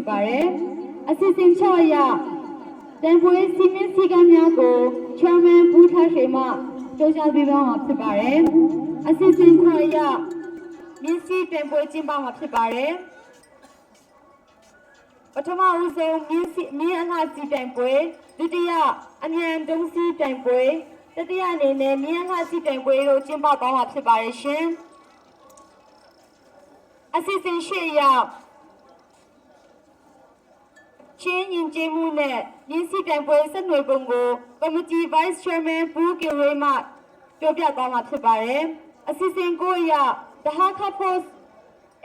ပါတယ်။အစီအစဉ်6အရတန်ဖိုးစီမင်းစည်းကမ်းများကို Chairman ဘူးထားရှိမှကြောက်ကြပေးပါမှာဖြစ်ပါတယ်။အစီအစဉ်9အရမြင်းစီတန်ဖိုးကျင်းပမှာဖြစ်ပါတယ်။ပထမဦးဆုံးမြင်းစီမြင်းအလှစီတိုင်ပွဲဒုတိယအမြန်တုံးစီတိုင်ပွဲတတိယအနေနဲ့မြင်းအလှစီတိုင်ပွဲကိုကျင်းပသွားမှာဖြစ်ပါတယ်ရှင်။အစီအစဉ်ရှိအရ ချင်းရင်ကျေးမှုနဲ့ရင်းစီပြိုင်ပွဲဆက်နွယ်ပုံကို Committee Vice Chairman ဘူကီရေးမှပြောပြသွားမှာဖြစ်ပါတယ်။အစီအစဉ်ကိုအရ The Hakha Post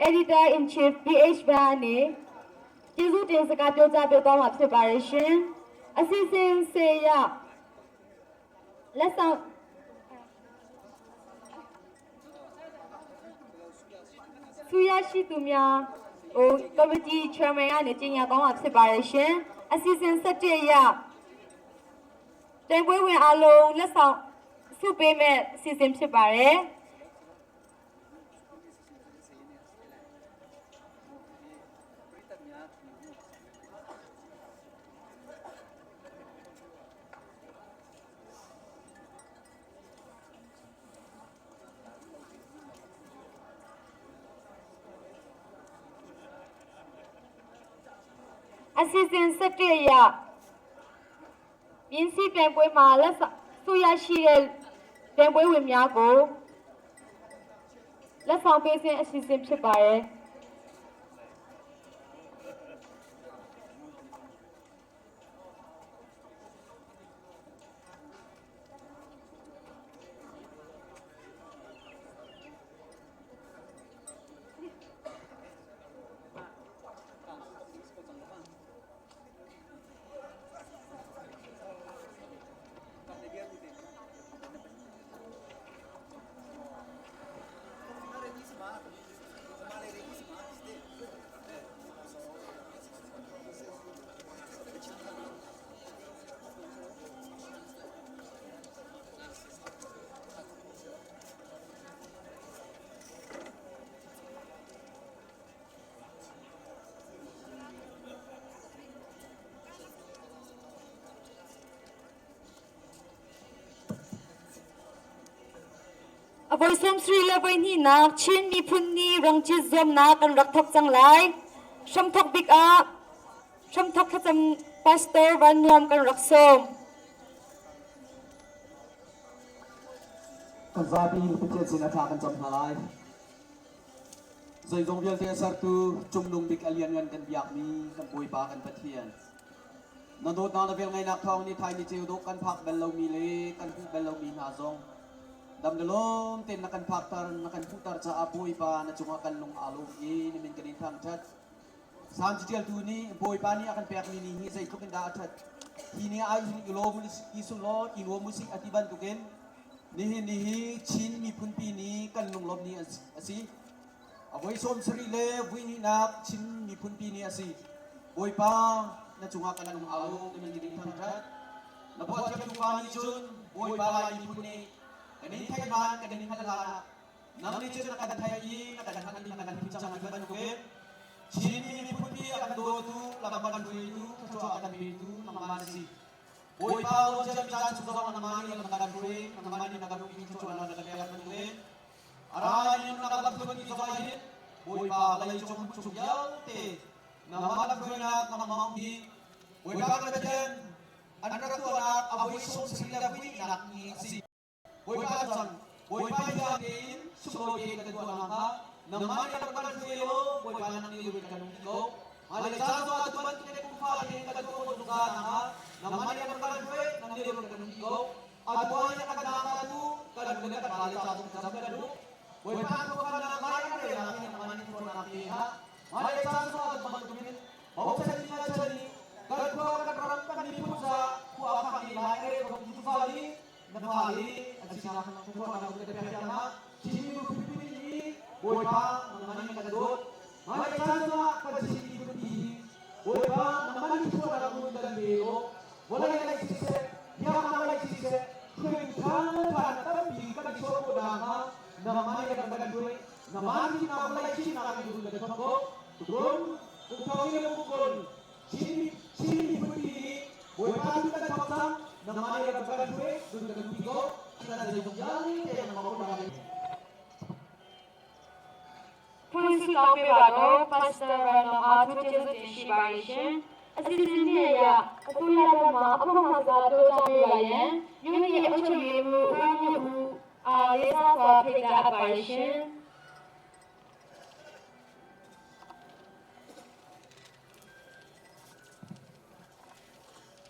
Editor in Chief BH ဘာနဲ့ကျေးဇူးတင်စကားပြောကြားပေးသွားမှာဖြစ်ပါတယ်ရှင်။အစီအစဉ်စေရလက်ဆောင်ဆူရရှိသူများဟို Committee Chairman ကနေကြီးညာသွားမှာဖြစ်ပါတယ်ရှင်။အစီအစဉ်7အရတိုင်ပွဲဝင်အားလုံးလက်ဆောင်ဆုပေးမဲ့အစီအစဉ်ဖြစ်ပါတယ်။ အစီအစဉ်7အရမြင်းစီပြိုင်ပွဲမှာလက်ဆောင်ဆုရရှိတဲ့ပြိုင်ပွဲဝင်များကိုလက်ဆောင်ပေးခြင်းအစီအစဉ်ဖြစ်ပါတယ် အဝိဆုံစရီလဝိနီနာချင်းမီဖုန်နီရงချစ်ဇုံနာကန်รักทกจังไลရှမ်ทกบิกอาရှမ်ทกขจำปาสเตอร์วันนวมกันรักสม Kan zapi Pathian sin a ṭha kan cam hna lai. Zeizong vialte a sertu cungnung bik a lianngan kan biakmi kan Bawipa kan Pathian. Na dawtnak na velngeihnak thawng nih thai ni ceu dawh kan phak bal lomi le kan hmuh bal lomi hna zong dam le lawm tein na kan phakter na kan hmuhter caah Bawipa na cungah kan lung aa lawm i na min kan in thangṭhat. Salm caṭialtu nih Bawipa nih a kan pekmi ni hi zeitluk in dah a ṭhat. Hi ni ah hin i lawm i sunglaw i nuam usih a ti bantukin nihin ni hi Chin miphunpi ni kan lunglawmh ni a si. A voi 70 le vui hnihnak Chin miphunpi ni a si. Bawipa na cungah kan lung aa lawm na min kan in thangṭhat. Na phuah pa nih cun Bawipa Lai miphun nih kan in theih hlan kan in hngalh hlan ah nang nih cun na kan theih i na kan hngalh i na kan hmuh cang ti bantukin Chin miphun pi a kan dawtu, lam kan hruaitu, thluachuah a kan petu nangmah na si. Bawipa Lawnciami caan chung zong nangmah nih lam na kan hruai, nangmah nih na kan uk i thluachuah na kan pek bantukin a rai in na kan lamhruai zong ah hin Bawipa leicung chung vialte nangmah lamhruainak nangmah um hi Bawipa kan Pathian an rak tuahnak a voi 70 le vui nak ni a si. Bawipa cang Bawipa bia tein sunglawi tein kan tuah nakhnga nangmah nih rak kan hruai law Bawipa nang nih lung kan um ti ko. Hmailei caan zong ah tu bantuk in pumfa tein kan tuah khawh zungzal nakhnga nangmah nih rak kan hruai nang nih lung kan um ti ko. Atu ah kan dang tu kan nu le kan pa le ca zong cam kan duh. Bawipa an khuakhan lai an relnak hi nangmah nih thawnnak pe hlah. Hmailei caan zong ah tu bantuk in bochan in chan i kan khua kan ram kan miphun ca khua a khang lai a rel ko zungzal i na fale an sinak thluachuahnak kan pek tiangah Chin miphun nih Bawipa nangmah nih kan dawt. Hmailei caan zongah kan Chin miphun hi Bawipa nangmah nih thluachuahnak mun kan pe law vawlei lei siseh biaknak lei siseh hruaitu ṭhaṭha na tampi kan chuah khawh nakhnga nangmah nih kan kan hruai. Nangmah thihnak vawlei thihnak in run kan chawnh ko. Tukun, kum thong in kum kun. Chin Chin miphun pi nih Bawipa tu kan thawk cang nangmah nih ram kan hruai dun kan pi ko kan zeizong vialte nangmah umnak in. ဖွင့်ဆုတောင်းပေးပါတော့ Pastor Rano အားသူကျေးဇူးတင်ရှိပါတယ်ရှင်။အစီအစဉ်နဲ့အရအစိုးရဘက်မှအဖို့မှစာပြောကြားပေးပါရန်မြို့နယ်အုပ်ချုပ်ရေးမှူးဦးမြင့်ဦးအားလေးစားစွာဖိတ်ကြားအပ်ပါတယ်ရှင်။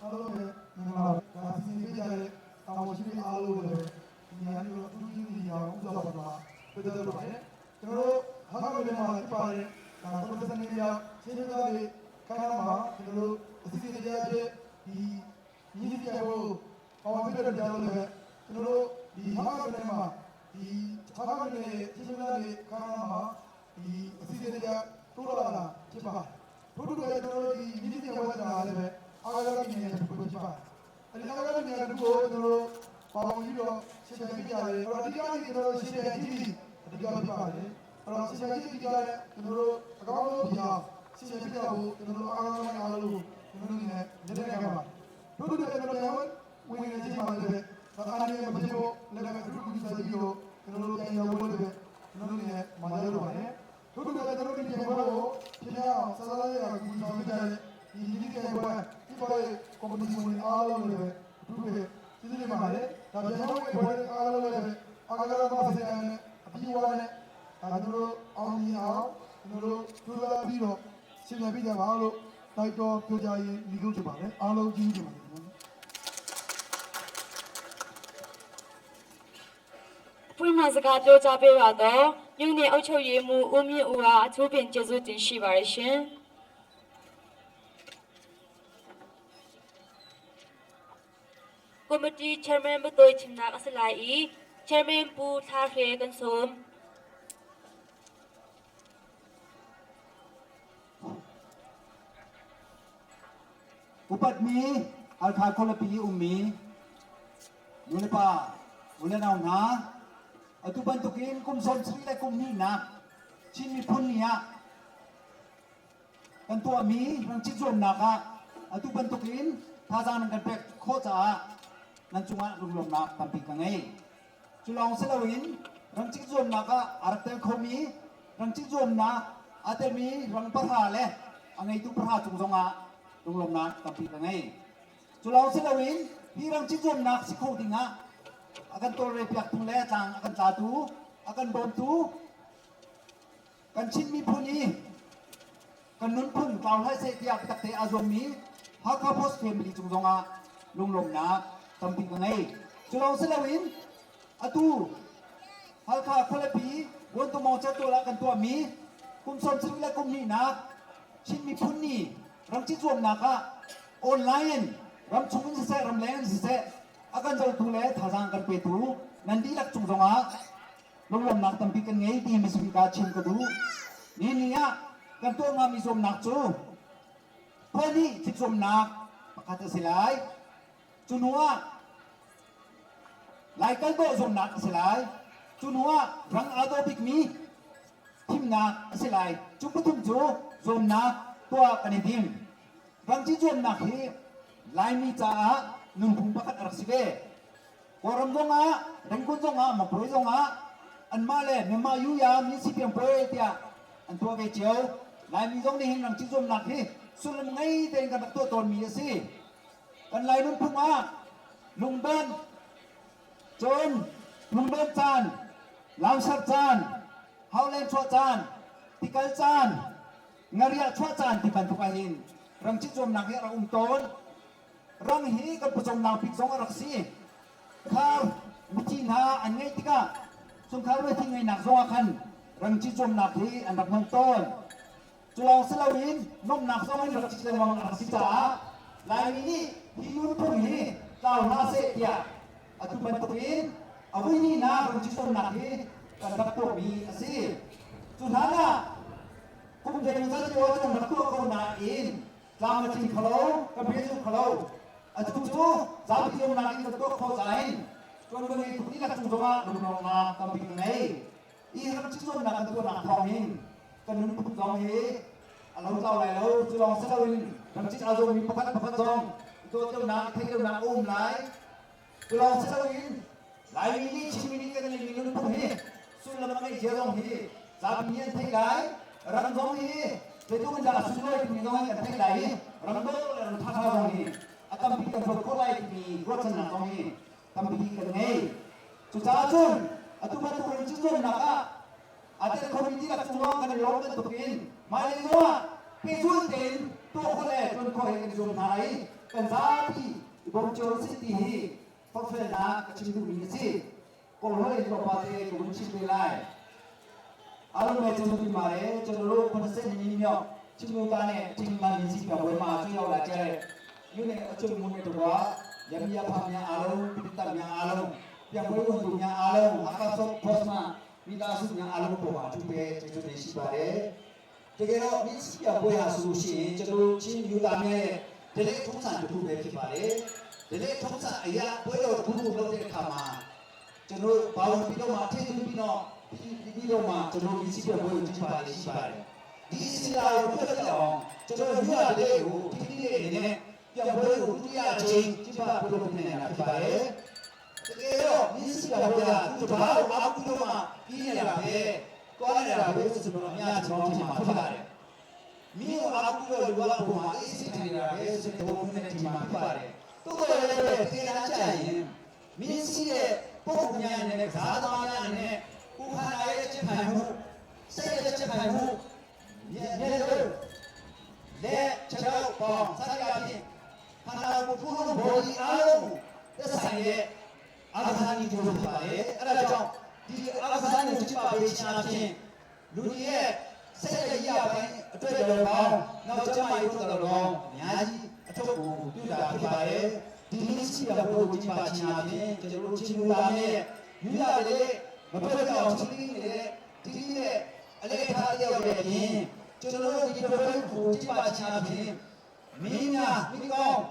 အားလုံးပဲမင်္ဂလာပါဒါစီစဉ်ပေးကြတဲ့တာဝန်ရှိတဲ့အားလုံးကိုလည်းဒီညနေတော့အထူးကျေးဇူးတင်အောင်ဥစ္စာပါပါပြောကြလို့ပါတယ်ကျွန်တော်တို့ဟာခါမြို့မှာဖြစ်ပါတယ်ဒါကွန်ပစနေရချင်းချင်းသားတွေခန်းမှာကျွန်တော်တို့အစီအစဉ်တရားဖြစ်ဒီညီစီပြဖို့ပေါင်းပြတဲ့ကြားလို့လည်းကျွန်တော်တို့ဒီဟာခါမြို့မှာဒီဟာခါမြို့နယ်ချင်းချင်းသားတွေခန်းမှာဒီအစီအစဉ်တရားတိုးလာတာဖြစ်ပါတယ်တို့တို့လည်းကျွန်တော်တို့ဒီညီစီပြဖို့တာလည်းပဲ အားကစားပြည်နယ်တစ်ခုဖြစ်ပါတယ်။အဲဒီအားကစားပြည်နယ်တစ်ခုကိုကျွန်တော်တို့ပေါင်းပြီးတော့ရှင်းပြပြရတယ်။အဲ့တော့အဓိကကြီးကျွန်တော်တို့ရှင်းပြကြည့်အဓိကဖြစ်ပါတယ်။အဲ့တော့ရှင်းပြကြည့်ကြတဲ့ကျွန်တော်တို့အကောင်းဆုံးဖြစ်အောင်ရှင်းပြပြဖို့ကျွန်တော်တို့အားကစားနဲ့အားလုံးကိုကျွန်တော်တို့လည်းလက်လက်ခဲ့ပါတယ်။တို့တို့လည်းကျွန်တော်တို့ဝင်နေချင်းပါလေ။ဒါအားလည်းမဖြစ်ဖို့လည်းအထူးကူစားပြီးတော့ကျွန်တော်တို့ပြန်ရောက်ဖို့လည်းကျွန်တော်တို့လည်းမာကြလို့ပါတယ်။တို့တို့လည်းကျွန်တော်တို့ပြန်ဖို့ဖြစ်အောင်ဆဆလာရကူဆောင်ကြတဲ့ဒီဒီကဲပွဲဒီပေါ်ကော်မတီဝင်အားလုံးလည်းအထူးပဲကျေးဇူးတင်ပါတယ်။ဒါပြန်ဝင်ပွဲအားလုံးလည်းအားကစားမဆရာနဲ့အပြီးဝါနဲ့ဒါကျွန်တော်တို့အောင်မြင်အောင်ကျွန်တော်တို့ကြိုးစားပြီးတော့ရှင်းပြပြကြပါလို့တိုက်တော်ပြောကြရင်ညီကုန်းချင်ပါတယ်အားလုံးကျေးဇူးတင်ပါတယ်ခင်ဗျာ ဖွင့်မှာစကားပြောကြားပေးပါတော့မြို့နယ်အုပ်ချုပ်ရေးမှူးဦးမြင့်ဦးအားအထူးပင်ကျေးဇူးတင်ရှိပါတယ်ရှင်။ကော်မတီ chairman မတိုချင်နာအစလာဤ chairman ပူထားဖေကန်ဆုံ Upatmi Halkha khualipi ummi nulepa ulenau hna atu bantukin kum 70 le kum hnihnak Chin miphun ni ah kan tuahmi rangcit zuamnak ah atu bantukin thazaang nan kan pek khawh caah nan cungah lunglawmhnak tampi ka ngei. Cu lawng si loin rangcik zuamnak ah a rak tel khomi rangcik zuamnak aa telmi rang pahra le a ngeitu pahra cung zongah lunglawmhnak tampi ka ngei. Cu lawng si loin hi rangcik zuamnak si kho dingah a kan tawlrelpiaktu le tlang a kan tlatu, a kan bawmtu kan Chin miphun i kan nunphung tlau hlah seh tiah biatak te aa zuammi Hakha Post family cung zongah lunglawmhnak tampi ka ngei. Cu lawng si loin atu Halkha khualipi Vuantumawng certual ah kan tuahmi kum 70 le kum hnihnak Chin miphun ni ramci zuamnak ah online in ramchung in siseh ramleng in siseh a kan zohtu le thazaang kan petu nan dihlak cung zongah lunglawmhnak tampi kan ngei ti misbik ah chim ka duh. Ni ni ah kan tuah ngami zuamnak cu khua nih thikzuamnak pakhat a si lai. Cu hnu ah Laikal dawh zuamnak a si lai. Cu hnu ah rang aa daw bikmi thimnak a si lai. Cu pathum cu zuamnak tuah kan i tim. Rangci zuamnak hi Laimi caah nunphung pakhat a rak si ve. Kawlram zongah, Rangoon zongah, Magwe zongah anmah le Myanmar Yuya mi sipiang puai tiah an tuah ve cio. Laimi zong nih hin rangci zuamnak hi sullam ngei tein kan rak tuah tawnmi a si. Kan Lai nunphung ah lungdonh, cun lungdonh caan, lausar caan, haulen chuah caan, tikal caan, ngariah chuah caan ti bantuk ahhin rangci zuamnak hi a rak um tawn. Rang hi kan pawcawmnak bik zong a rak si. Khar mithi hna an ngeih tikah chungkhar mithi ngeihnak zong ah khan rangci zuamnak hi an rak hman tawn. Cu lawng si loin nuamhnak zong in rak ci lengmang a rak si caah Laimi nih hi nunphung hi tlau hlah seh tiah atu bantukin a vuihnihnak rangci zuamnak hi kan rak tuahmi a si. Cu hlan ah kum zeimawzat lio ah kan rak tuah ko nain tlam a tling kho lo, kan pehzulh kho lo. Atu cu zapi zuamnak in kan tuah khawh cain ṭuanvo ngeitu dihlak cung zongah lunglawmhnak tampi kan ngei. I ramchung zuamnak kan tuahnak thawngin kan nunphung zong hi A lo tlau lai lo. Cu lawng si loin ramcit aa zuammi pakhat pakhat zong i dawt lonak, i theih lonak a um lai. Cu lawng si loin Laimi nih Chinmi nih kan ngeihmi nunphung hi sullam a ngeih zia zong hi zapi nih an theih lai. Ram zong hi zeitluk in dah a sunglawi timi zong hi kan theih lai i ram dawh le ram ṭhaṭha zong hi a tampi kan ruat khawh lai timi ruahchannak zong hi tampi kan ngei. Cucaah cun atu bantuk in cuzuamnak ah aa tel khomi dihlak cung lawng kan i lawm bantukin hmailei zongah pehzul tein tuah khawh le ṭuan khawh hi kan i zuam hna lai i kan zapi i bawm cio usih ti hi forhfialnak ka chim duhmi a si. Kawlholh in tlawmpal te ka vun chim te lai. Alung me chu ti ma le chalo khon se ni myo chinu ta ne ting ma ni si pya boi ma chu yaw la chere yu ne achun mun ne to wa yam ya pham ya alung pit tam ya alung pya boi un tu ya alung aka so phos ma mi da su ya alung po ma chu pe che chu ne si ba le တကယ်တော့မြင်းစီပြပွဲဟာဆိုလို့ရှိရင်ကျွန်တော်တို့ချင်းယူသားများရဲ့ဒလေထုံးစံတစ်ခုပဲဖြစ်ပါတယ်။ဒလေထုံးစံအရာပွဲတော်တစ်ခုခုလုပ်တဲ့အခါမှာကျွန်တော်တို့ဘာဝင်ပြီးတော့မှအထင်ကြီးပြီးတော့ပြီးတော့မှကျွန်တော်မြင်းစီပြပွဲကိုကြည့်ပါလေရှိပါတယ်။ဒီစင်လာကိုပြတ်အောင်ကျွန်တော်ယူရတဲ့ကိုဒီနေ့အနေနဲ့ပြပွဲကိုဒုတိယအချိန်ကျင်းပပြုလုပ်နေတာဖြစ်ပါတယ်။တကယ်တော့မြင်းစီပြပွဲကသူတစ်ပါးကိုအာကူတော့မှပြီးနေတာပဲ။သွားနေတာပဲဆိုတော့အများကျွန်တော်ထင်မှာဖြစ်ပါတယ်။မိကိုအာကူတော့လူကပုံမှာအေးစစ်နေတာပဲဆိုတဲ့ဘုံနဲ့ထင်မှာဖြစ်ပါတယ်။တိုးတော်လည်းပဲတင်လာကြရင်မင်းစီတဲ့ပုံများနဲ့ဇာသမားများနဲ့ကိုခန္ဓာရဲ့ချက်ခံမှုစိတ်ရဲ့ချက်ခံမှုမျက်မျက်လုံးလက်ချောက်ပေါင်းစသဖြင့်ခန္ဓာကိုယ်ဖုံးလုံးဘော်ဒီအားလုံးကိုသက်ဆိုင်တဲ့အာကစားနည်းတွေဖြစ်ပါတယ်။အဲဒါကြောင့်ဒီအာကစားနည်းကိုကြည့်ပါပေးခြင်းအပြင်လူတွေရဲ့စိတ်ရဲ့ရပိုင်းအတွက်တော်ကောင်းနောက်ကျမရေးတော်ကောင်းအများကြီးအထောက်အကူပြုတာဖြစ်ပါတယ်။ဒီနည်းရှိတာဘုရားကြည့်ပါခြင်းအပြင်ကျွန်တော်တို့ချင်းလူလာနဲ့ယူရတယ်မပြတ်အောင်ချင်းနေတဲ့ဒီနဲ့အလေးထားရောက်တဲ့အပြင်ကျွန်တော်တို့ဒီဘက်ကိုကြည့်ပါခြင်းအပြင်မင်းများမိကောင်း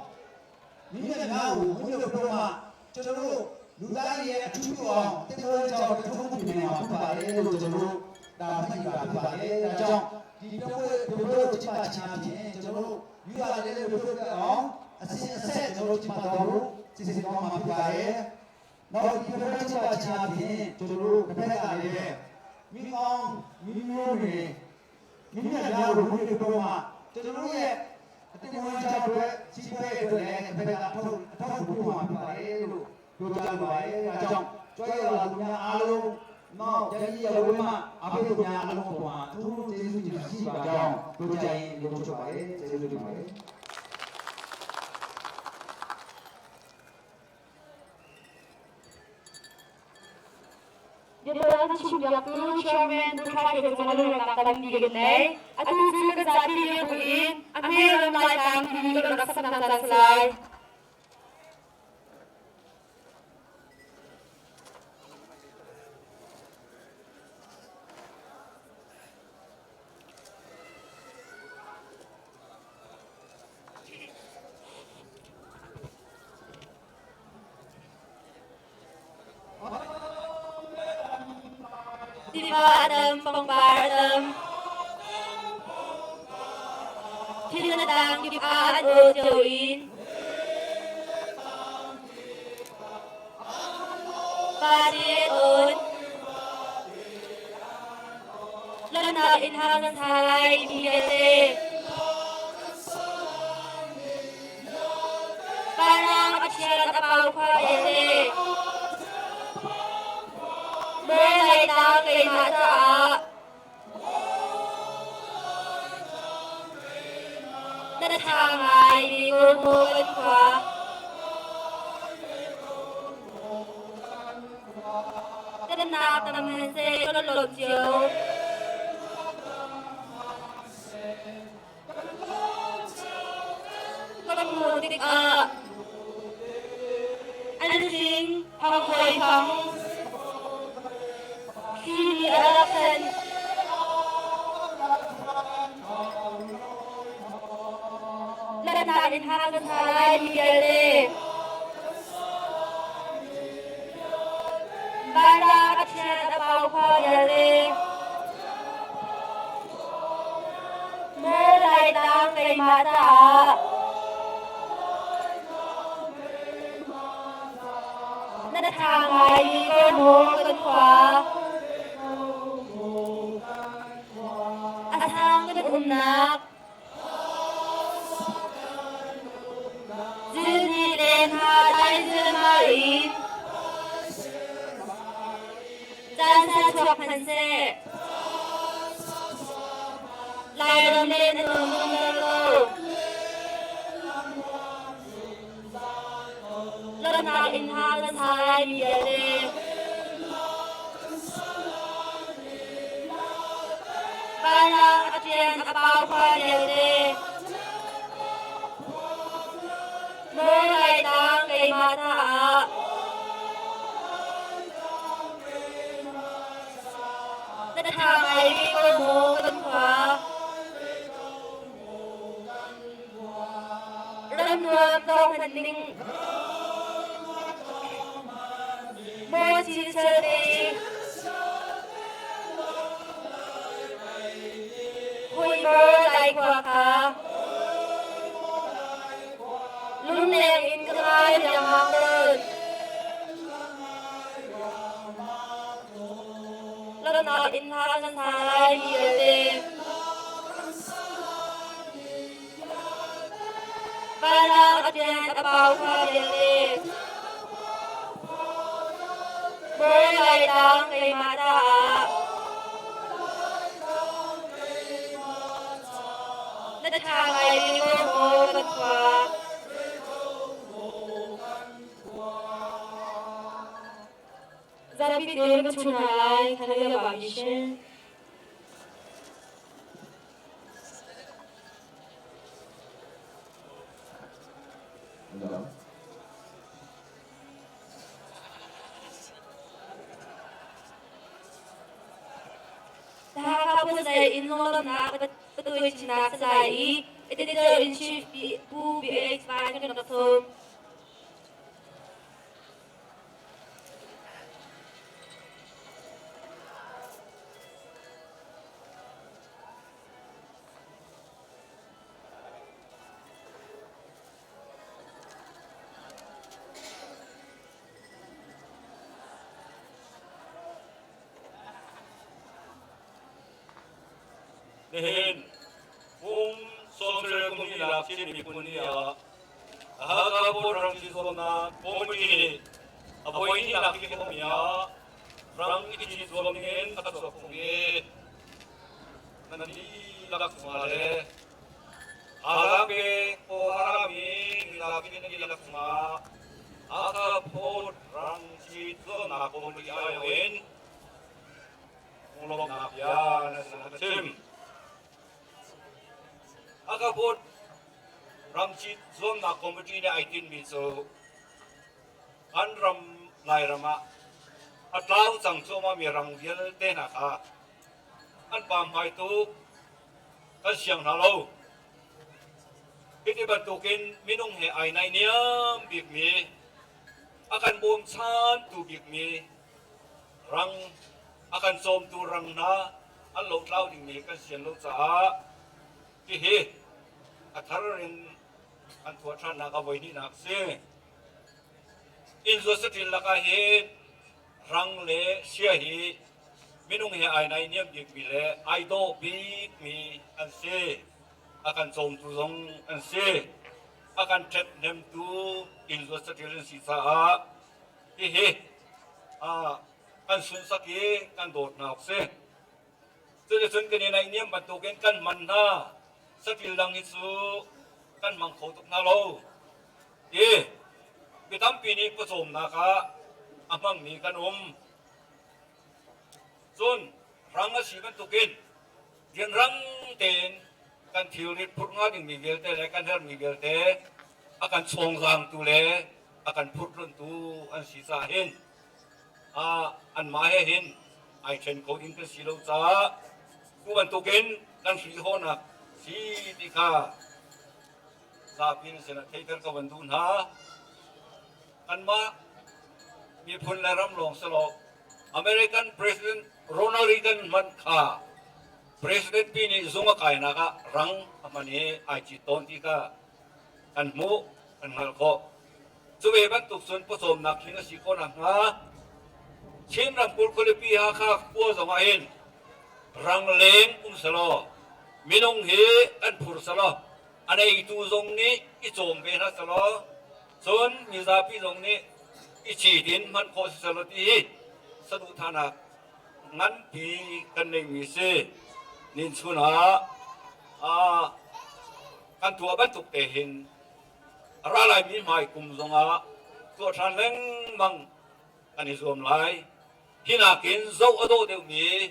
မိမြတ်များကိုဘုရားပြောမှကျွန်တော်တို့လူသားတွေရဲ့အထူးပြုအောင်တင်တော်ကြောင့်ထုံးပြနေမှာဖြစ်ပါတယ်လို့ကျွန်တော်တို့ဒါမှတ်ယူတာဖြစ်ပါတယ်။ဒါကြောင့်ဒီပြောပွဲပြောကြည့်ပါခြင်းအပြင်ကျွန်တော်တို့ယူရတယ်လို့ပြောပြအောင်အစင်အဆက်ကျွန်တော်တို့ကြည့်ပါတော့စီစီကောင်းမှာဖြစ်ပါတယ်။နောက်ဒီပြောကြည့်ပါခြင်းအပြင်ကျွန်တော်တို့တစ်ဖက်ကလည်းမိကောင်းမိမျိုးတွေမိမြတ်များကိုဘုရားပြောမှကျွန်တော်တို့ရဲ့အတင်ဝင်ချအတွက်စီပွဲအတွက်လည်းတစ်ဖက်ကအထောက်အထောက်အကူပြုမှာဖြစ်ပါတယ်လို့ပြောကြပါတယ်။ဒါကြောင့်ကြွားရလာသူများအားလုံးနောက်တတိယဝေးမှအဖေတို့များအားလုံးပေါ်မှာသူတို့ကျေးဇူးတင်ရှိပါကြောင်းပြောကြရင်လို့ပြောပါတယ်ကျေးဇူးတင်ပါတယ်။ Biatak chimpiaktu Chairman Pu Thla Hre cung a lungrenak tampi ka nei. Atu cu kan zapi rian in a hme ram lai tang hi kan rak saknak caan si lai. Tiva a tam, pangpar a tam. Thil na tang kip ah an aw cio in. Pa nih on. Lawmhnak in hang nan thai mi vialte. Parang a thian a pau kha vialte. Maw lai ta keimah caah. Na tha ngai mi ko kan khua. Dannak tam hen seh kan lawm cio. Kan hmuh tikah an hring phanghawi phang thli nih a rak khan. Lanhnak in ha kan ha lai mi vialte. Vanrang a thian a pau kha vialte. keimah caah. Na ṭha ngaimi ko maw kan khua? A sang kan umnak. Zilni len ha dai zilmar in. Caan sa chuak hmanhseh. Lairam le na nuam zungzal ko. Lawmhnak inn ha kan sa laimi vialte. Vanrang a ṭian a pau khua vialte. Maw Laitlang keimah caah. Na ṭha ngai rih ko maw kan khua? Ram nuam tawng hman ning. Maw chin salte. Hui maw lai khua kha. Lungleng in ka ngai riangmang tawn. Lawmhnak in hla kan sa lai mi vialte. Vanrang a ṭian a pau kha vialte. Mawi Laitlang keimah caah. Na ṭha ngai rih ko maw kan khua? Zapi te kan chun hna lai, hallelujah ba mi shin. Hakha Puzai in lunglawmhnak patuai chinnak salai i editor in chief Pu BH Van kan rak sawm. Nihin kum sawmsarih kum hnihnak Chin miphun ni ah Hakha Port Ramchin zuamnak committee nih a voi hnihnak hi khawmi ah ram i cin zuam dingin a chuak phung i nan dihlak cungah le Hakha peng Kawlrami mizapi nan dihlak cungah Hakha Port Ramchin zuamnak committee aiawh in Lunglawmhnak bia na sinah ka chim. Hakha Port Ramcit zuamnak committee nih ai tinhmi cu kan ram Lairam ah a tlau cang cuahmahmi rang vialte hna kha an pamhmai tuk kan siang hna lo. Hiti bantukin minung he ai naihniam bikmi a kan bawmchantu bikmi rang a kan cawmtu rang hna an lotlau dingmi kan sian lo caah hihi a thar in an tuah ṭhannak a voi hnihnak a si. Inn zuat saṭil lakah hin rang le sia hi minung he ai naihniam bikmi le ai dawh bikmi an si. A kan cawmtu zong an si. A kan ṭhathnemtu inn zuat saṭil an si caah hihi kan sunsak i kan dawt hna awk si. Cuticun kan i naihniam bantukin kan man hna. Saṭil dang hi cu kan hmang kho tuk hna lo. I mi tampi nih pawcawmnak ah a hmangmi kan um. Cun rang a si bantukin rianrang tein kan thilrit phurh hnga dingmi vialte le kan herhmi vialte a kan chawngzangtu le a kan phurhluntu an si caah hin anmah he hin ai ṭhen kho ding kan si lo caah tu bantukin kan hrihhawhnak si ti kha zapi na sinah theihter ka van duh hna. Kanmah miphun le ram lawng si lo American President Ronald Reagan hmanh kha President pi nih zung a kainak ah rang a hman i ai cit tawn ti kha kan hmuh, kan hngalh khawh. Cu ve bantuk cun pawcawmnak hling a si khawh nakhnga Chin ramkulh khualipi Hakha khua zong ah hin rangleng um selaw minung hi kan phur selaw a neitu zong nih i cawm ve hna selaw cun mizapi zong nih i cit in hman khawh si selaw ti hi saduhthahnak nganpi kan neimi si. Ninchun ah kan tuah bantuk te hin a ra laimi hmai kum zongah tuah ṭhan lengmang kan i zuam lai. Hi nakin zoh a dawh deuhmi,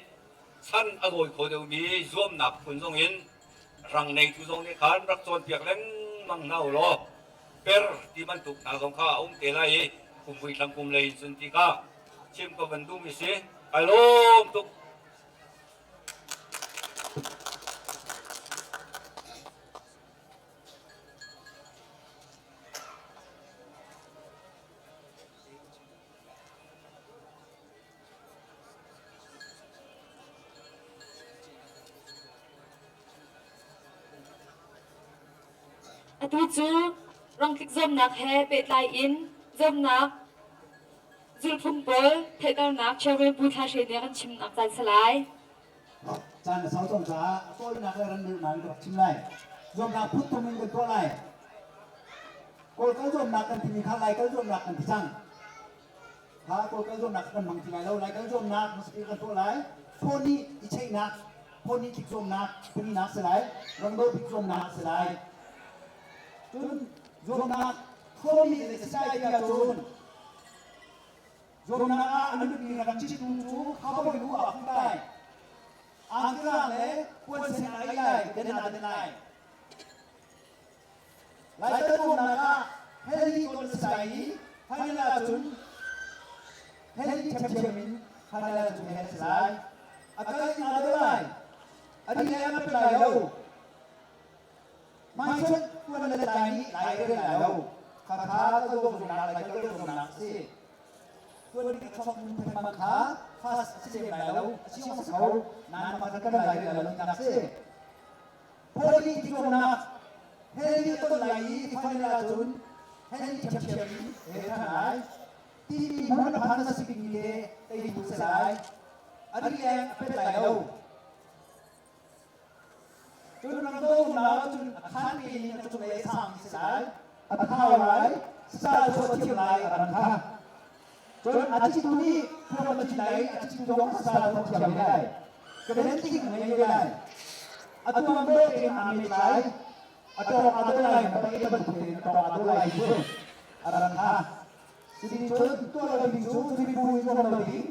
chan a dawi kho deuhmi zuamnak phun zong in rang neitu zong nih khan rak cawnpiak lengmang hna u law per ti bantuk hna zong kha a um te lai i kum vui thlang kum lei in cun ti kha chim ka van duhmi si. Ai lawm tuk. Atu cu rangtlik zuamnak he pehtlai in zuamnak zulhphung pawl theihternak Chairman Pu Thla Hre nih a kan chimnak caan si lai. Caan a sau cang caah a tawinak le ranlulhnak in ka rak chim lai. Zuamnak phun thum in kan tuah lai. Kawl kal zuamnak kan timi kha Lai kal zuamnak kan ti cang. Kha Kawl kal zuamnak kan hmang ti lai lo. Lai kal zuamnak hmasabik kan tuah lai. Phone nih i cheihnak, phone nih tlik zuamnak palinak si lai. Rangdo bik zuamnak si lai. Cun zuamnak phone nih zei si lai ti ahcun Zuamnak ah a nunmi rak chittu cu khaubawinu ah hung lai. Angkira le puansen a ei lai, den aa den lai. Laitan zuamnak ah heli ton a si lai i final ahcun heli ṭhiamṭhiam in final ahcun hel a si lai. A kal in aa do lai. A ri le a pe lai lo. Hmaichon tuan le tlai nih lai a rel lai lo. Khakha ka dawm zungnak lai ka dawm zungnak a si. Tuan bik a chok nu thengmang kha fast a si lem lai lo, a si ong si kho, nain pakhat kan lai rel lo tinak a si. Poli ti zuamnak heli a ton lai i final ahcun heli ṭhiamṭhiam in he ṭhan lai. Timi hmun a phan a si bikmi le teitu si lai. A ri leng a pet lai lo. Cun rangdo umnak ahcun a khan pe in a cunglei a sangmi si lai, a thau lai, sa cu a thiam lai a ran kha. Cun a citu nih phuan a ci lai i a citu zong sa cu a thiam ve lai. Ka den tik ngei ve lai. A tuam dawh tein aa met lai, a tawng aa dawh lai, a bantuk tein a tawng aa dawh lai ti cu a ran kha. Cuticun tuah lo ding cu mibu in um lo ding,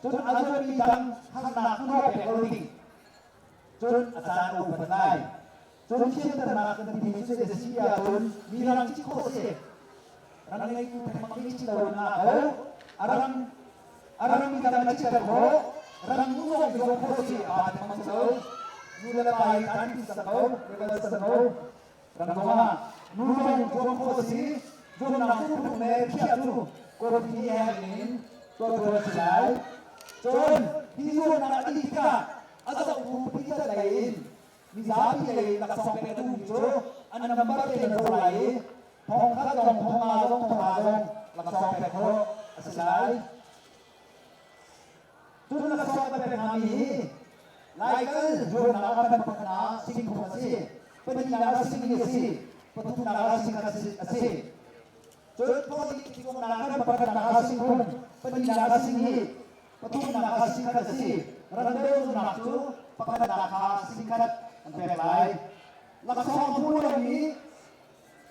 cun a zuanmi dang harnak hnawh pek lo ding. Cun a caan a upat lai. Cun thianternak kan timi cu zei si ahcun mi rang cit khawh si. Rang ngeitu thengmang nih cit lo in a ko. A rang a rang mi dang a citter khawh. Rang nu zong zuam khawh si a pa thengmang si lo. Nu le pa hi tan ti sak ko, level sak ko. Rang zong ah nu zong zuam khawh si. Zuamnak cu phung le phiah cu kawlpi he in tuah si lai. Cun hi zuamnak a dih tikah a zohtu pitat lei in mizapi lei in laksawng pek a duhmi cu an number te in ro lai i thong khat zong thong nga zong thong nga zong laksawng pek khawh a si lai. Cun laksawng kan pek hngami hi Laikal zuamnak ah kan pakhat ah sing thum a si, pahnihnak ah sing li a si, pathumnak ah sing khat a si. Cun pawlih zuamnak kan pakhatnak ah sing thum, pahnihnak ah sing li, pathumnak ah sing khat a si. Randeu zuamnak cu pakhatnak kha sing khat an pek lai. Laksawng hmu lomi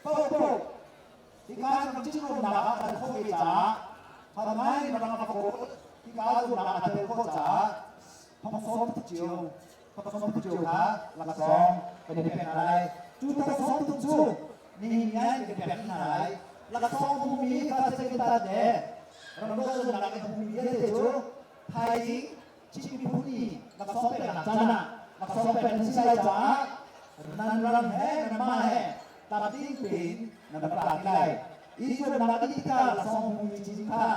paohpaoh hika ram cingruamnak ah kan khawh ve caah thangai ram a kawl hika zuamnak a tel khawh caah thongsawm cio thongsawm cio kha laksawng kan i pek hna lai. Cu thongsawm cu nihin ni ah kan pek hna lai. Laksawng hmumi first second third le ramdawh zuamnak in hmumi vialte cu thaizing Chin miphun i laksawng peknak caan ah laksawng pek nan si lai caah nan ram he nanmah he tlamtling tein nan rak tlak lai. I zuamnak a dih tikah laksawng hmumi cin kha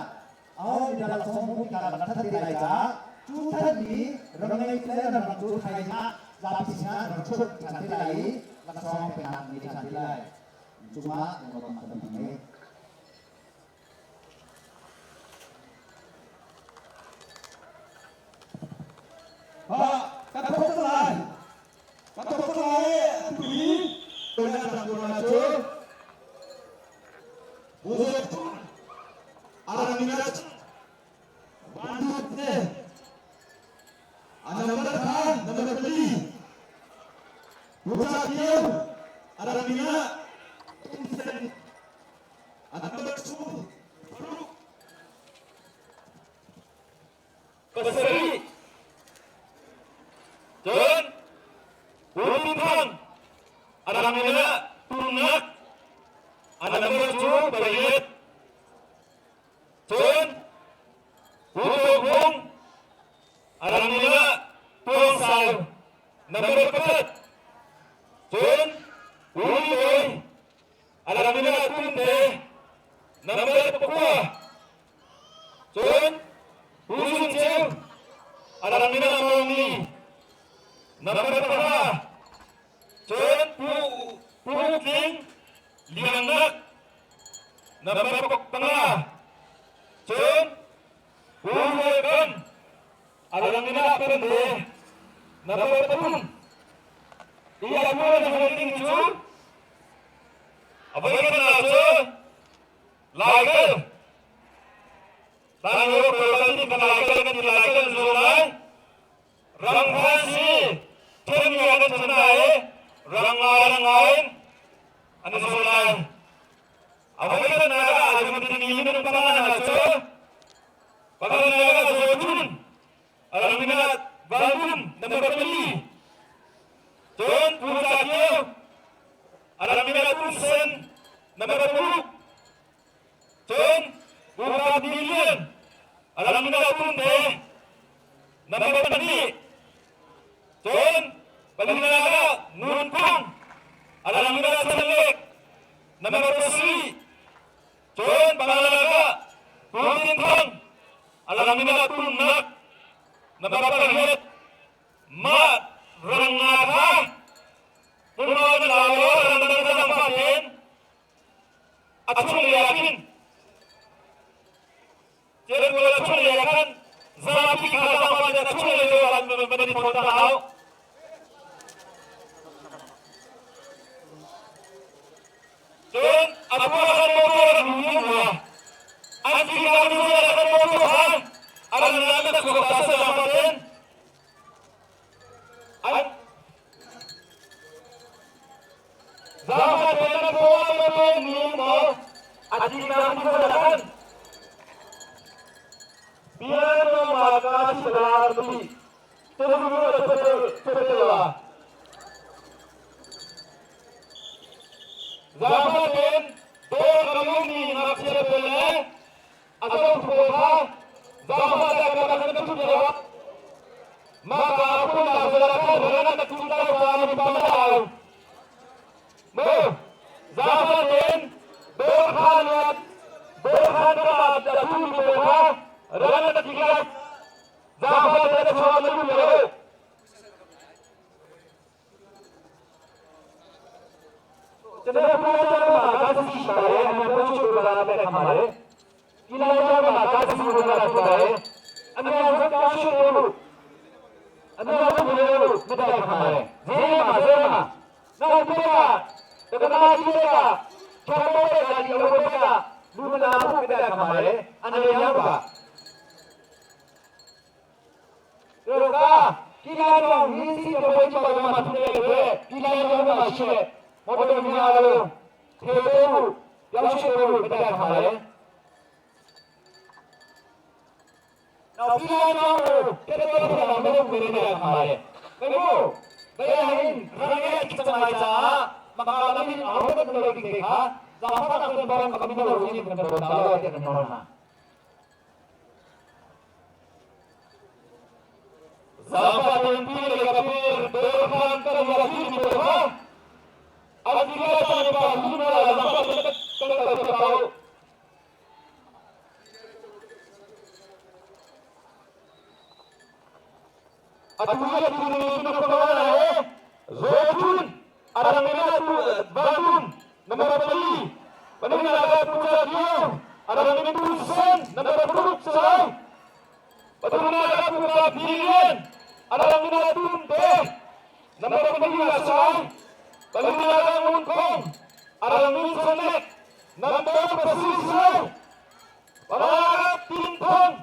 aho nih dah laksawng hmumi kha kan that te lai caah. Cu thanmi rangei le rang cu thaizing ah zapi sinah rak chuah ṭhan te lai i laksawng peknak ngei ṭhan te lai. Cungah lunglawmhnak tampi ngei. Ha, ka thawk cang lai. Ka thawk cang lai. Tui na rak na cu. Buzet Aramina Bandut ne Anambar kha nambar pali Puja Kio Aramina Tumsen Anambar chu Paruk Pasarih. Cun Pumthang a dang in ah Tumnak a number cu pariat. Cun Pu a dang in ah Tuangsau number pakhat. Cun Pu Bawi a dang in ah Tumte number pakua. Cun Pu Sung Ceu a dang in ah Mawngni number pahra. Cun Pu Pu Tling Liangnak number panga. Cun Pu Rual Kam a dang in ah Pembe number pathum. I a puan a ding cu a voikhatnak cu Laikal Tlanglawng kal ti kan laikal kan ti laikal zo lai rang phan si then mi kan chan lai rang nga rang nga in an zo lai a voi kan na ka a jum ti mi min panga na chu panga na ka zo thun aramina valum number pali cun pu ca kio aramina tum sen number paruk cun pu ka billion aramina tum te number pahnih cun palina ka ngun kung aramina sanlek number pasarih cun pangala ka pu tin thang aramina tumnak number pariat mah rang nga kha Pumon na lo rang dang pa ten a chung lei ah khin Certual a chung lei ah khan zapi kha zapi a chung lei ah van i thawn ta hau. Cun a pu khan motor a hmu hna. An fi ka nu khan motor kha a ran lam na khok ta sa pa ten an Zama ten na po ma ten ni mo atina ni kan Piano ma ka si la ti te lu te te te la Zama ten dor kamuni ngakchia pawl le a zohtu pawl kha zaangfah le ka kan ṭhut lio ah mah ka phunnak zala kha ran a ṭum lai ca mi pa lau. Mu zaangfah tein dawr khaan dawr khaan kam ah a ṭhumi pawl kha ran a tlik lai. Zaangfah tein a chuak na duh lo. Number 4. Paninga Pu Ca Kio, arang in Pu Sen, number 6 si lai. Pathumnak Pu Ka Phi Lian, arang in Tum Te, number 4 si lai. Palinak Ngun Khong, arang in Sonek, number 7 si lai. Panganak Tin Thong,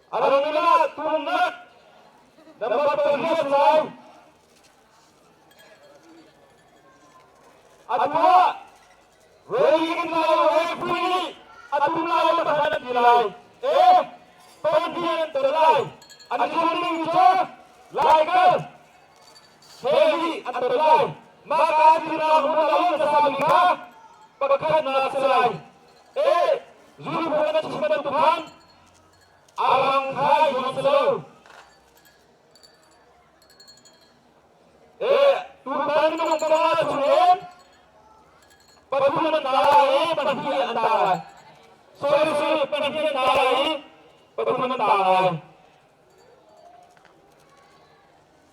arang in Tum Nak, number 8 si lai. Atu ah Rally in lai referee nih atu lai pakhat an ti lai. E pahnih an tel lai. An thil ding cu Laikal he an tel lai. Mah ka tinak hmun a um hmasami kha pakhatnak si lai. E zulphung an chim bantuk khan arang khai zong si lo. Tutan minung panga chungin pathum an ta lai i pahnih an ta lai. Sorry, sorry, pahnih an ta lai i pathum an ta lai.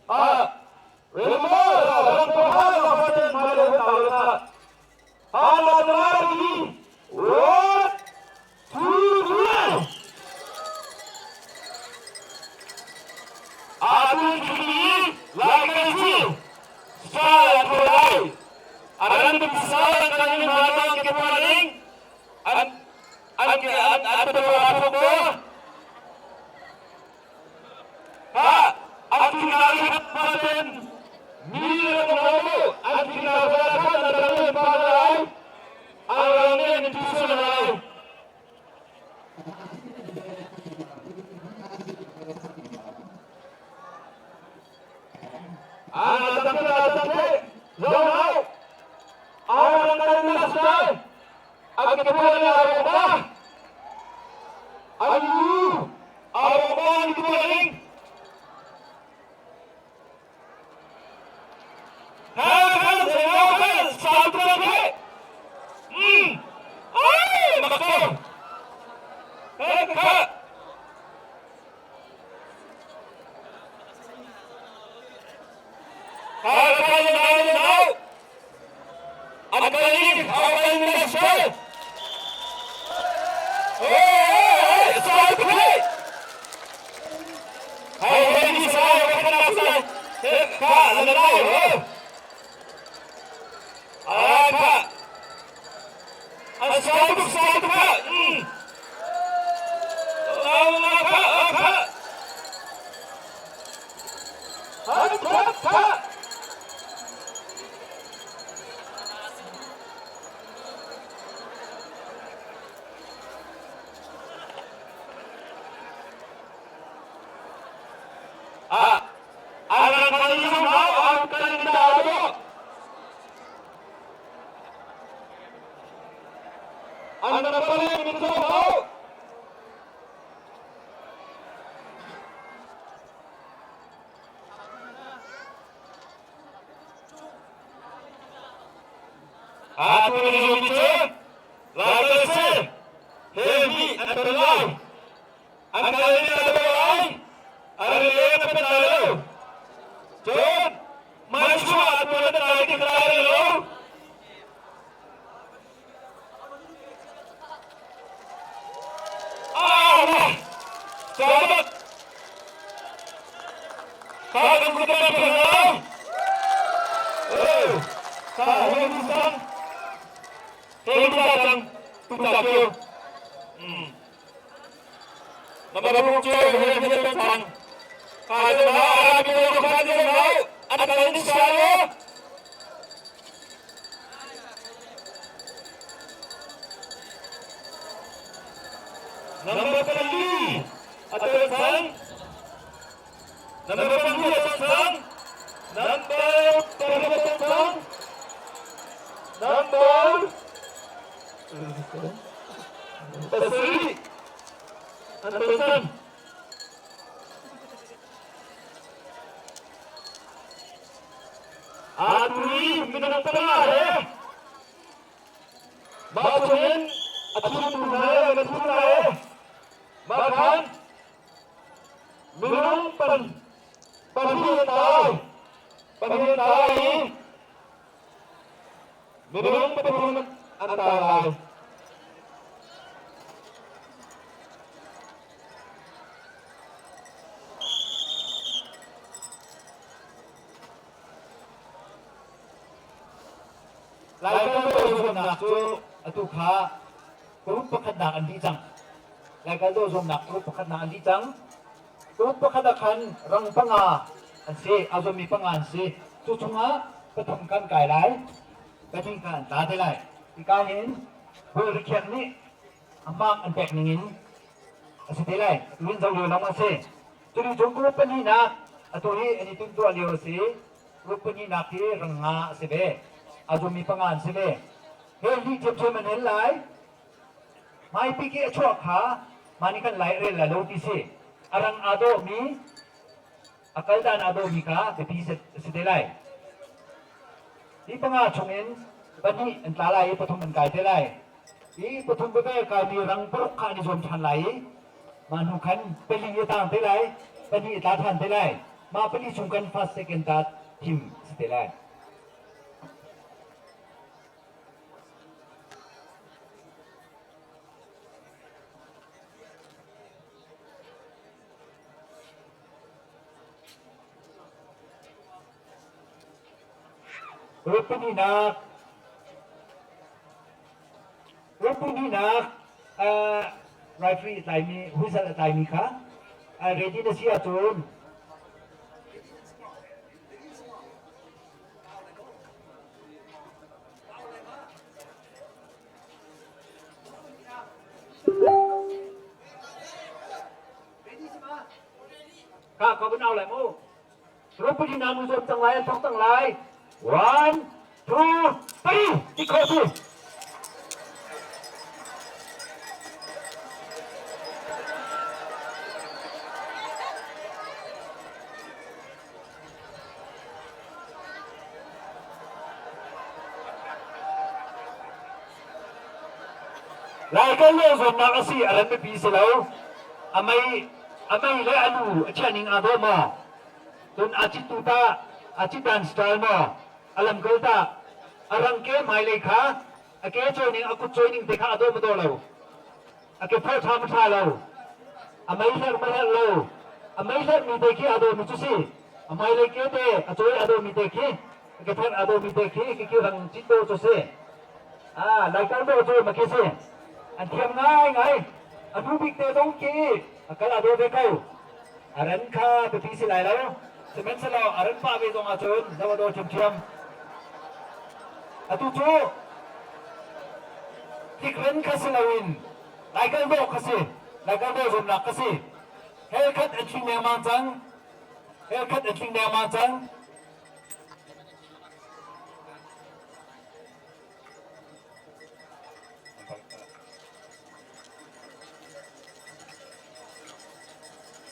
Ah, Remo, ram ko ha la fa ten ma le ta le na. Ha la la ri. One, two, three. Atu khi lai kan si. Sa ko lai. Aran sa kan in ma ke paling. An an an an to ko ko. Ha an thi na paten mi le mo an thi na ba kha na dang pa lai. Arang ne ni tu lai. pathum an tang lai. Laikal dawh zuamnak cu atu kha group pakhatnak an dih cang. Laikal dawh zuamnak group pakhatnak an dih cang. Group pakhat ah khan rang panga an si, a zuammi panga an si. Cu chungah pathum kan kai lai, pahnih kha an tla te lai. Hika hin bual rikhiak nih a mark an pek ningin a si te lai. Atu hin zo lio lawng a si. Tuni cu group pahnihnak atu hi an i timhtuah lio a si. Group pahnihnak hi rang nga a si ve. A zummi panga an si ve. He lih ṭhiamṭhiam an hel lai. Hmaipi ki a chuah kha mah nih kan lai rel lai lo ti si. A rang aa dawhmi, a kal dan aa dawhmi kha biapi si te lai. Hi panga chungin pahnih an tla lai i pathum an kai te lai. Hi pathum veve kaimi rang paruk kha an i zuam ṭhan lai i mah hnu khan pali a tang te lai, pahnih a tla ṭhan te lai. Mah pali chung kan first, second, third thim si te lai. Rupinak Rupinak referee a tlaimi whistle a tlaimi kha ready na si ahcun Ka ka vun au lai mu. Rupali na nu zuam cang lai, an thawk cang lai. One, two, three, ti kho si. Laikal lo zuamnak a si a ran biapi si lo. A mei a mei le a lu a chiah ning aa dawh maw? Cun a cittu tah a citdan style maw? A lamkal tah a rang ke hmailei kha a ke cawi ning a kut cawi ning te kha a dawh maw dawh lo? A ke phor ṭha maw ṭha lo? A mei hlerh maw hlerh lo? A mei hlerhmi te khi aa dawhmi cu si. A hmailei ke te a cawi aa dawhmi te khi a ke phorh aa dawhmi te khi khikhi rang cit dawh cu si. Ah, Laikal dawh cu ma khi si. An thiam ngaingai. A hnu bik te zong khi a kal aa dawh ve ko. A ran kha biapi si lai lo. Sihmanhsehlaw a ran pah ve zong ahcun zoh a dawh ṭhiamṭhiam. Atu cu Tikren kha si loin Laikal dawh kha si, Laikal dawh zuamnak kha si. Hell khat an tling dengmang cang. Hell khat an tling dengmang cang.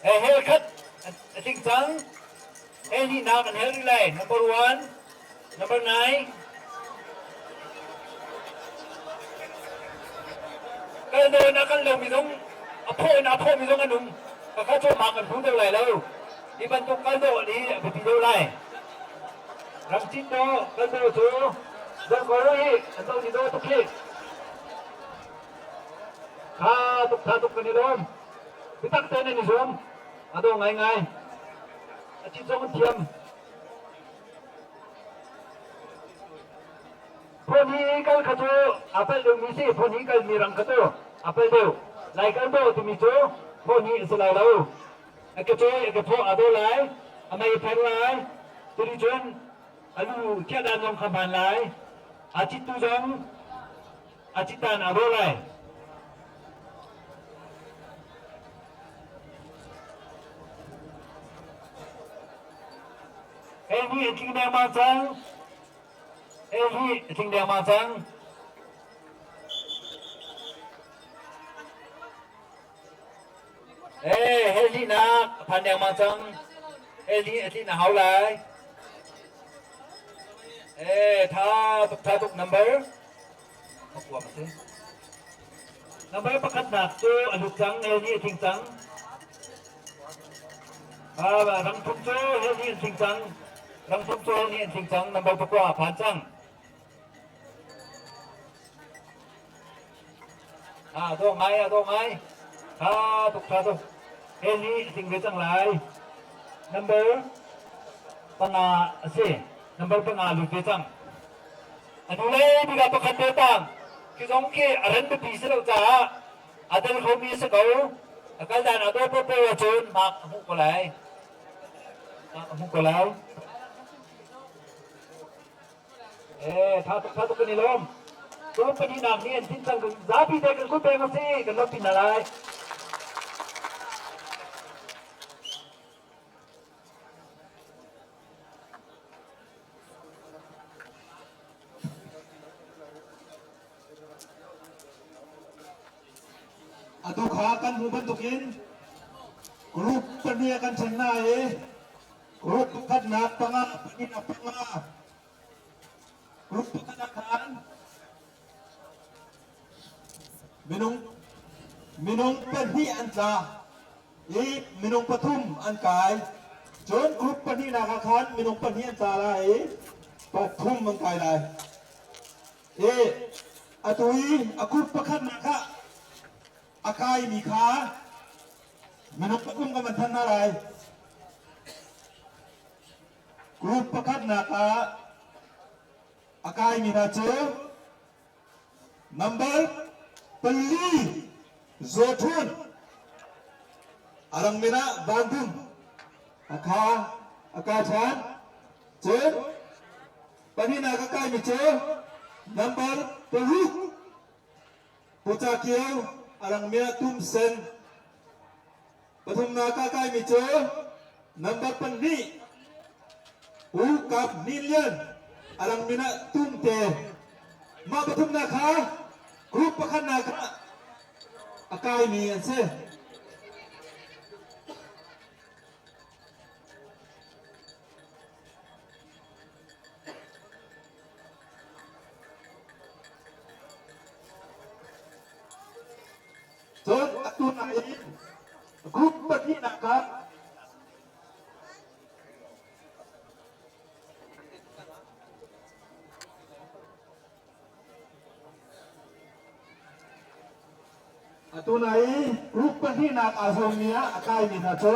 Hell khat a tling cang. Hell hnihnak an hel rih lai. Number one, number nine. Kal nawn a kal lomi zong a phawh in a phawhmi zong an um. Kakha cu mak an hmu deuh lai lo. Hi bantuk kal dawh nih a biapi deuh lai. Ramcin dawh kal dawh cu zoh ko hi an zoh ni dawh tuk hi. Tha tuk tha tuk kan i lawm. Biatak tein an i zuam. A dawh ngaingai. A cit zong an thiam. Phone hi kal kha cu a palh deuhmi si. Phone hi kalmi rang kha cu a palh deuh. Lai kal dawh timi cu phone hi a si lai lo. A ke cawi, a ke thawh aa dawh lai. A mei a pher lai. Cuti cun a lu khiahdan zong kha hmaan lai. Aa cittu zong a citdan aa dawh lai. Hei hi a tling dengmang cang. Hei hi a tling dengmang cang. Hey, hei lihnak a phan dengmang cang. Hei lih a tlin a hau lai. Hey, tha tuk tha tuk number. Pakua ma si. Number pakhatnak cu a lut cang, hei nih a tling cang. Rang thum cu hei nih an tling cang. Rang thum cu hei nih an tling cang. Number pakua a phan cang. A dawh ngai, a dawh ngai. Tha tuk, tha tuk. He ni a tling ve cang lai. Number 5 a si. Number 5 lut ve cang. A hnulei bik ah pakhat te tang. Khi zong khi a ren biapi si lo caah a tel khomi a si ko. A kal dan a dawh popo ahcun mark a hmuh ko lai. Mark a hmuh ko lai. Eh, tha tuk, tha tuk kan i lawm. Cu pahnihnak nih an thin cang kan zapi te kan kut peng a si, kan lawmh hna lai. Atu kha kan hmuh bantukin group pahnih ah kan ṭhen hna i group pakhatnak panga, pahnihnak panga, group pakhat ah khan minung minung pahnih an tla i minung pathum an kai. Cun group pahnihnak ah khan minung pahnih an tla lai i pathum an kai lai. I atu i a group pakhatnak ah a kaimi kha minung pathum kan van thanh hna lai. Group pakhatnak ah a kaimi hna cu number 4 Zaw Htun, a rang min ah Van Dum, a kha a kai ṭhan. Cun pahnihnak a kaimi cu number 6 Pu Ca Kio, a rang min ah Tum Sen. Pathumnak a kaimi cu number 2 Pu Kap Hnin Lian, a rang min ah Tum Te. Mah pathumnak kha group pakhatnak ah a kaimi an si. Cun atu i group pahnihnak ah Atu na i group pahnihnak aa zuammi ah a kaimi hna cu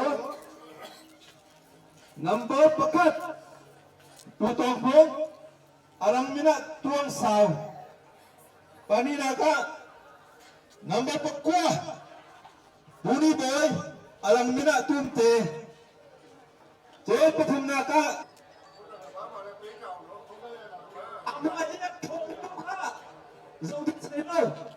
number 1 Tutawng Hmung, a rang min ah Tuang Sau. Pahnihnak ah number 9 Puni Bawi, a rang min ah Tum Te. Cun pathumnak ah Amah i a ṭhawn kha zoh ding si lo.